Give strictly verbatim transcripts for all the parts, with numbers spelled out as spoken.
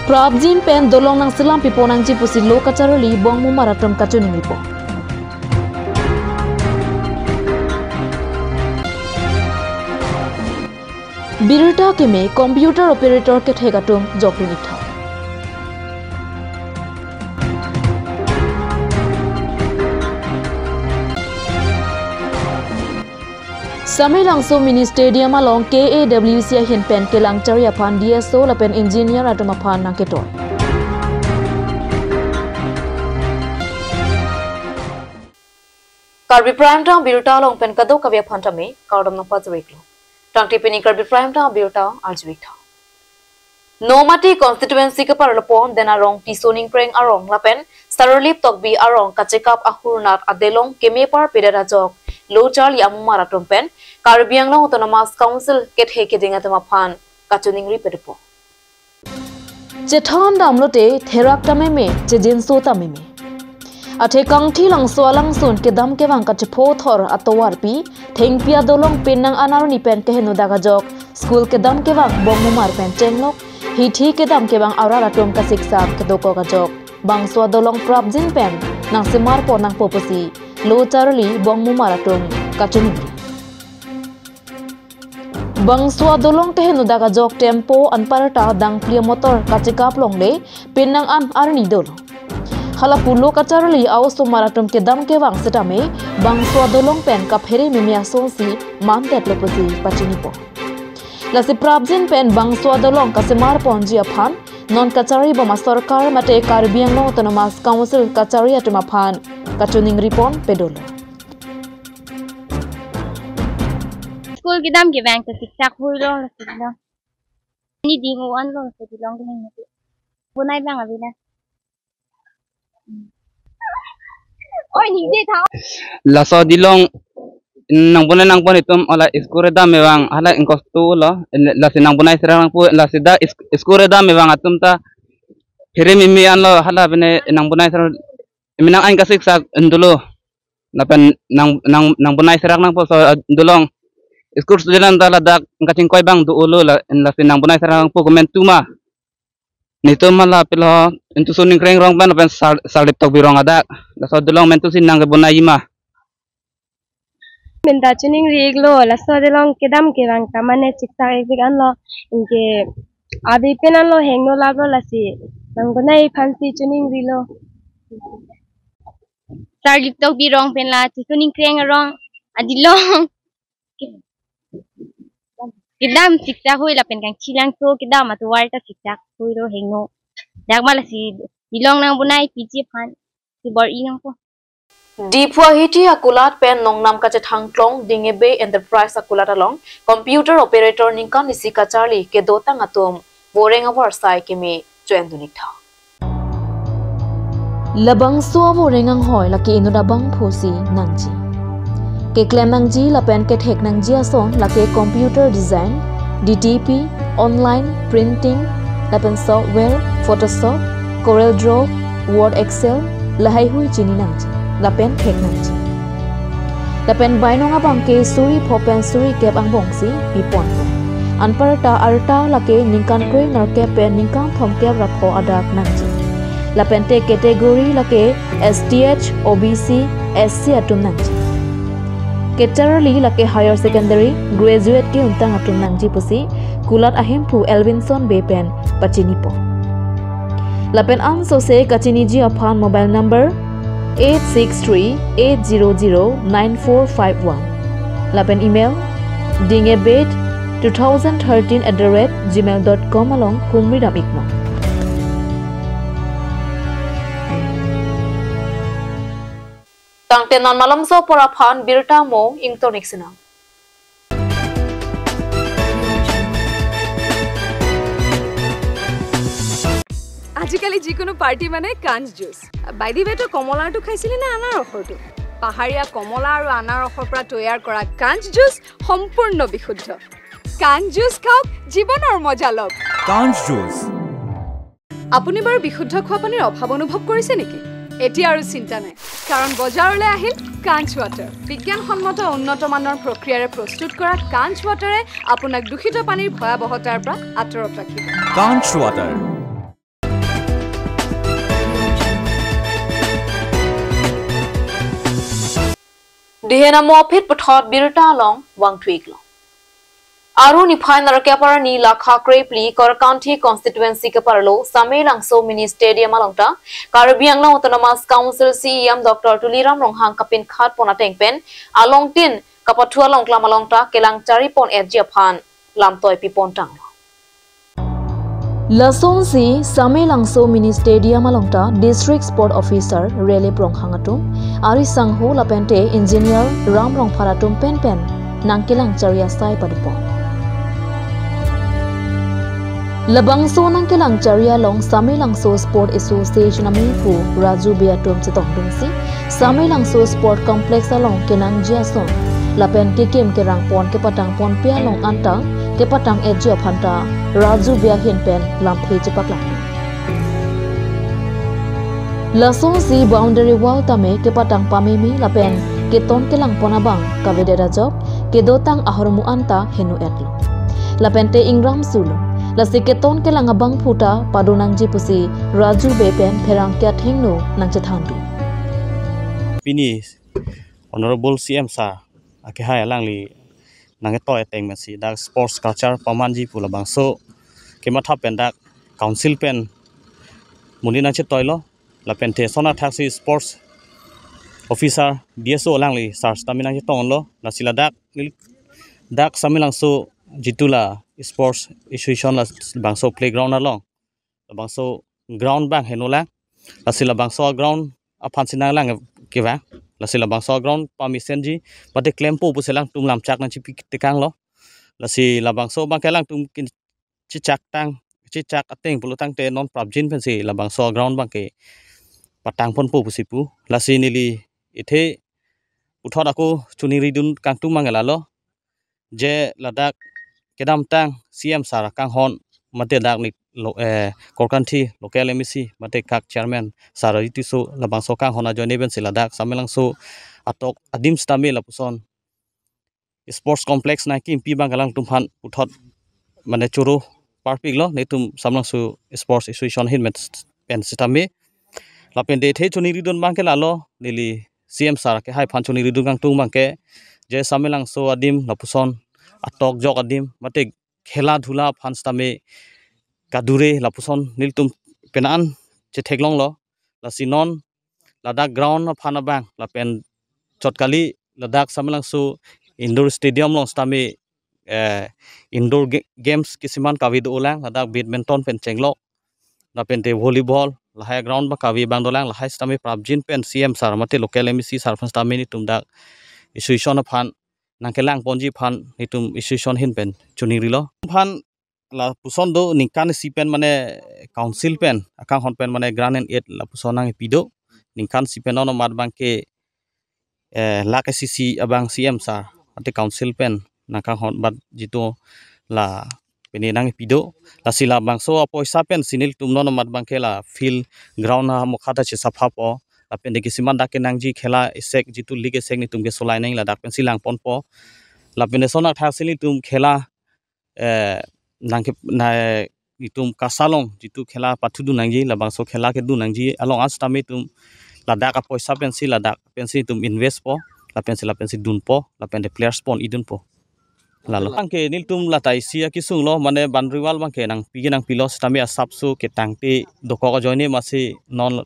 Prapjin pen dolong nangselam pipo nangji pusi lo kacharli Bongmumar atum kachiningripo. Birta keme computer operator kethek atum jokdun iktha. Samelangso Mini Stadium along K A W C ahin pen kelang charli aphan D S O lapen engineer atum aphan nangketon. Karbi Prime Time birta along pen kadokave aphan tame kardom nangpajirlo. Tangte pini Karbi Prime Time birta arjuik tha. Nomati constituency keparlo pon den arong Tisso Ningkreng arong lapen Sarolip Tokbi arong kachekap ahurnat adelong keme parpedet ajok lo charli amumar atum pen Karbi Anglong Autonomous Council kethe keding atum aphan kachiningri pedepo. Chethan damlote therak ta meme, chejinso ta meme. Athe kangthi langso alangsun kedam kevang kachepho thor atovarpi, thengpi adolong penang an arni pen keheno dak ajok, school kedam kevang Bongmumar pen chenglok, hithi kedam kevang arat atum kasiksak kedokok ajok, bangso adolong prapjin pen nangsemar pon nangpo pusi lo charli Bongmumar atum kachiningri. Bangso adolong keheno dak ajok tempo anparta dangpli amotor kachekap longle penang an arni dolo. Hala pulo kacharli a-osomar atum kedam kevang setame bangso adolong pen kaphere meme asonsi mandetlo pusi pachinipo. Lasi prapjin pen bangso adolong kasemar ponji aphan non kacharli bom asorkar mate Karbi Anglong Autonomous Council kacharli atum aphan kachiningri pon pedolo. School kedam kevang ta siksak huilo, lasi long. Ni ding o-an lo, lasi long keheng nangpo. Bonai bang abi na. Oi, ni de tha. Laso adolong nangbonai nangpo netum hala school kedam kevang hala ingkos tu lo. Lasi nangbonai serak nangpo, lasi dak is-, school kedam kevang atum ta phere meme an lo hala pene nangbonai serak menang an kasiksak dolo. Lapen nang, nang, nangbonai serak nangpo laso adolong. School student ta ladak kachingkoi bang dolo la, lasi nangbonai serak nangpo komentu ma. Netum hala pilo Tisso Ningkreng arong pen lapen Sar-, Sarolip Tokbi arong adak. Laso adolong mentu si nangkebonai ma. Menta chiningri iklo, laso adolong kedam kevang ta mane siksak ikpik an lo, anke abi pen an lo hengno laplo lasi nangbonai aphansi chiningrilo. Sarolip Tokbi arong pen la Tisso Ningkreng arong adolong kedam siksak hui lapen kangthi langso kedam atovar ta siksak huilo, hengno dak ma, lasi adolong nangbonai piji aphan si bor-i nangpo. Diphu ahithi akulat pen nongnam kachethang klong Dingebe Enterprise akulat along computer operator ningkan isi kacharli kedotang atum voreng avarsai keme cho-endun iktha. Labangso avoreng anghoi lake inut abangphu si nangji. Keklem nangji lapen kethek nangji ason lake computer design, D T P, online printing, lapen software, Photoshop, Corel Draw, Word, Excel, lahai hui chini nangji, lapen thek nangji. Lapen bainong abang ke suri pho pen suri kep angbong si pipon. Anparta arta lake ningkan kroi nerkep pen ningkan thomkep ra pho adak nangji. Lapen te category lake S T H, O B C, S C atum nangji. Kacharli lake higher secondary, graduate ke-untang atum nangji pusi kulat ahemphu Elvinson Bey pen pachinipo. Lapen ansose kachiniji aphan mobile number eight six three eight zero zero nine four five one. Lapen email dingebe two thousand thirteen at the rate gmail dot com along humri dam iknon. Tangte non malomso apor aphan birta mo ingtonik sinang. আজিকালি যিকোনো পাৰ্টি মানে কাঞ্চ juice. By the ৱে, তই কমলাৰটো খাইছিলি নে আনাৰসৰটো? পাহাৰীয়া কমলা আৰু আনাৰসৰ পৰা তৈয়াৰ কৰা কাঞ্চ জুচ সম্পূৰ্ণ বিশুদ্ধ। কাঞ্চ জুচ খাওক, জীৱনৰ মজা লওক। কাঞ্চ জুচ। আপুনি বাৰু বিশুদ্ধ খোৱা পানীৰ অভাৱ অনুভৱ কৰিছে নেকি? এতিয়া আৰু চিন্তা নাই, কাৰণ বজাৰলৈ আহিল কাঞ্চ ৱাটাৰ। বিজ্ঞানসন্মত উন্নত মানৰ প্ৰক্ৰিয়াৰে প্ৰস্তুত কৰা কাঞ্চ ৱাটাৰে আপোনাক দূষিত পানীৰ ভয়াৱহতাৰ পৰা আঁতৰত ৰাখিব। কাঞ্চ water. Dihen amo aphi puthot birta along vangthu-iklo. Aru niphai nerkep arni lakha krephli Korkanthi constituency keparlo Samelangso mini stadium along ta Karbi Anglong Autonomous Council C E M Doctor Tuliram Ronghang kapinkhat pon ateng pen alongtin kapathu along klam along ta kelang chari pon-etji aphan lamtoi pi pon tanglo. Lasonsi Samelangso mini stadium along ta District Sport Officer Relip Ronghang atum, ari sangho lapente Engineer Ram Rongphar atum penpen nangkelang chari asai padopon. Labangso nangkelang chari along Samelangso Sport Association amephu Raju Bey atum chetongdunsi Samelangso Sport Complex along kenangji ason lapen kekim kerang pon kepatang ponpe along anta kepatang-etji aphan ta Raju Bey ahin pen lamthe chepaklang. Lasonsi boundary wall tame kepatang pameme lapen keton kelang pon abang kavedet ajok kedotang ahormu anta heno-etlo. Lapente ingram sulo. Lasi keton kelang abangphu ta padonangji pusi Raju Bey pen pherangke athengno nangchethandun. Pini Honorable C M Sir akehai alangli nangketoi ateng pensi dak sports culture pamanji pu labangso kematha pen dak council pen monit nangchetoilo. Lapente lason athaksi sports officer D S O alangli sir sitame nangchetonglo. Lasi ladak neli dak Samelangso jitu la sports association labangso playground along labangso ground abang henolang. Lasi labangso ground aphansi nanglang kevang. Lasi labangso ground pamesenji mate klempo pusi alangtum lamchak nangchipi tekanglo. Lasi labangso abangke alangtum kin chichak tang, chichak ateng pulo tangte non prapjin pensi labangso ground abangke patang ponpo pusi pu. Lasi neli ithe puthot ako choningridun kangtung abangke lalo. Je ladak kedamtang C M Sir akanghon mate dak ni lo, eh, Korkanthi local M A C mate kak chairman Sir Ajit Tisso labangso akanghon ajoine pensi ladak Samelangso atok adim sitame lapuson sports complex nangkimpi abang alangtum aphan puthot mane choro parpiklo netum Samelangso Sports Association ahin pen sitame. Lapente ithe choningridun abangke lalo, neli C M Sir akehai aphan choningridun kangtung abangke je Samelangso adim lapuson atok jok adim mate khela dhula aphan sitame kadure lapuson nelitum penang chetheklonglo. Lasi non ladak ground aphan abang lapen chot kali ladak Samelangso indoor stadium along sitame, eh, indoor ga-, games kisiman kave dolang, ladak badminton pen chenglok lapente volleyball lahai ground abang kave abang dolang. Lahai sitame prapjin pen C M Sir mate local M A C Sir aphan sitame netum dak association aphan nangkelang ponji aphan netum association ahin pen choningrilo. Aphan lapuson do ningkan isi pen mane council pen akanghon pen mane grant and aid lapuson nangpi do. Ningkan isi pen non amat abangke, eh, lakh isi isi abang C M Sir mate council pen nangkanghon bat jitu la pini nangpi do. Lasi labangso apoisa pensi nelitum non amat abangke la field ground amokha ta chesaphapo. Lapente kisiman dak kenangji khela esek jitu league esek netum kesolai nang ladak pensi lang ponpo. Lapente lason athaksi netum khela, eh, nangke na netum KASA along jitu khela pathudun nangji labangso khela kedun nangji along an sitame netum ladak apoisa pensi ladak pensi netum invest po, lapensi lapensi dunpo, lapente players pon-idunpo. Lalo. Abangke nelitum lata isi akesunglo mane boundary wall abangke nangpi ke nangpilo sitame asapso ketangte dokok ajoine masi non,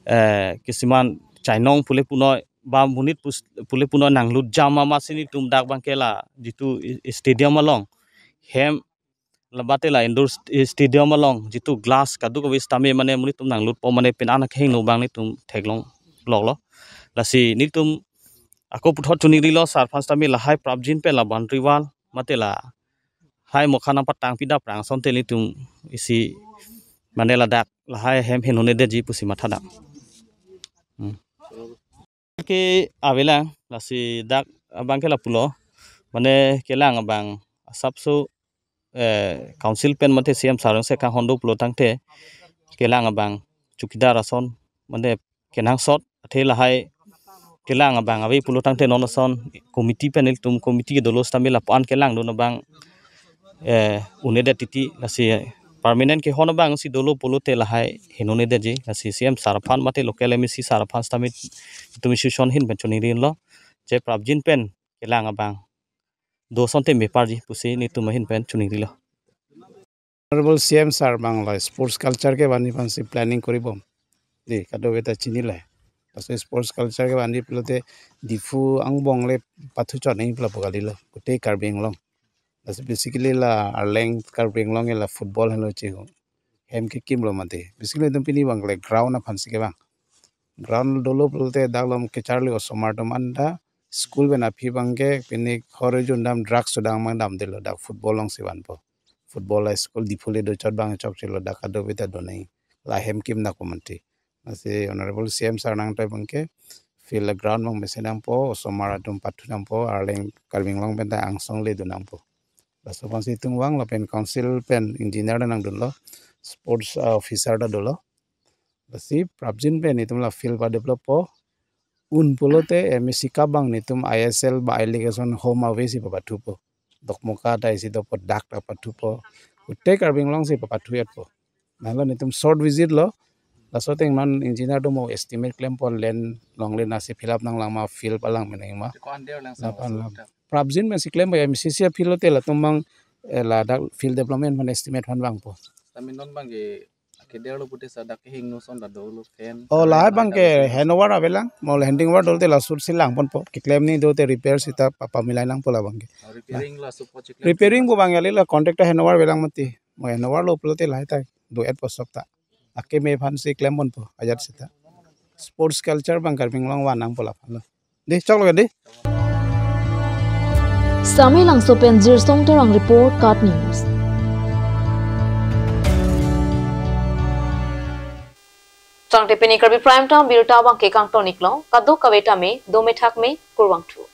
eh, kisiman chainong pule punoi ba monit pus-, pule punoi nanglut jam ma masi netum dak abangke la jitu i-, stadium along hem labate la indoor st-, stadium along jitu glass kadokave sitame mane monit atum nanglut po mane penang akheng no abang netum theklong loklo. Lasi netum ako puthot choningrilo sir aphan sitame lahai prapjin pen la boundary wall mate lahai mokha nangpatang pida prang asonte netum isi mane ladak lahai hem henone detji pusi matha dam. Hmm. Ke avelang lasi dak abangke lapulo mane kelang abang asapso, eh, council pen mate C M Sir se kanghon do pulo tangte kelang abang chowkidar ason mane kenangsot athe lahai kelang abang ave pulo tangte non ason committee pen nelitum committee kedolo sitame lapu-an kelangdun abang, eh, une det titi lasi permanent kehon abangsi dolo pulote lahai henone detji lasi C M Sir aphan mate local M A C Sir aphan sitame netum association ahin pen choningrinlo. je prapjin pen kelang abang do asonte meparji pusi netum ahin pen choningri lo. Honorable C M sir abang lo sports culture kevan aphansi planning koribom. Dei, kadokave ta chinilo. Laso sports culture kevan pulote Diphu angbong le pathu chot nangji pulo pu kalilo, gotei Karbi Anglong. Laso basically la Arleng Karbi Anglong la football henlo chihu. Hem kekimlo mati. Basically itum pini abang le ground aphansi kevang. Ground dolo pulote dak along kacharli osomar atum anta school pen aphi abangke pini hor jun dam drugs sudang mang damdelo, dak football alongsi vanpo. Football la school Diphu le do chot abang chokchelo, dak kadokave ta do nangji. La hem kim nangkok mati. Lasi Honorable C M sir nangtoi abangke field ground abang mesen nangpo, osomar atum pathu nangpo, Arleng Karbi Anglong pen ta angsong le do nangpo. Laso aphansi itum vang lapen council pen engineer ta nangdunlo, sports, ah, officer ta dolo. Lasi prapjin pen itum la field padeveloppo. Un pulote M A C cup abang netum I S L ba I-League ason home away si papathupo. Dokmoka ta isi dopo, dak ta pathupo. Gotei Karbi Anglong si papathu-etpo. Nalo netum short visit lo. Laso ateng non engineer atum mo estimate klempo, land longle nasi fill up nanglang ma, field palang meneng ma. Ko under lang sa Lapan masuk lang. Ta. Prapjin pensi klempo, M C C a-field lote latum abang, eh, ladak field development aphan estimate aphan vangpo. Tame non abangke keder lo pute sa dak kehingno ason ta dolo fan. Oh, lahai abangke handover avelang, mo handing over dolote laso ahut si langponpo. Keklem ni dolote repair seta pa, pamilai nangpo la abangke. Oh, repairing la support si klem. Repairing pu abang kali la contractor handover avelang mati. Mo handover lo pulote lahai ta do-etpo sok ta. Akeme aphansi klemponpo ajat seta. Sports culture abang Karbi Anglong van nangpo la aphan lo. Dei, choklo dei. Samelangso pen Jirsong Terang report, KAT News. Tangte pini Karbi Prime Time birta abangke kangton-iklo, kadokave tame dome thakme, kurvangthu.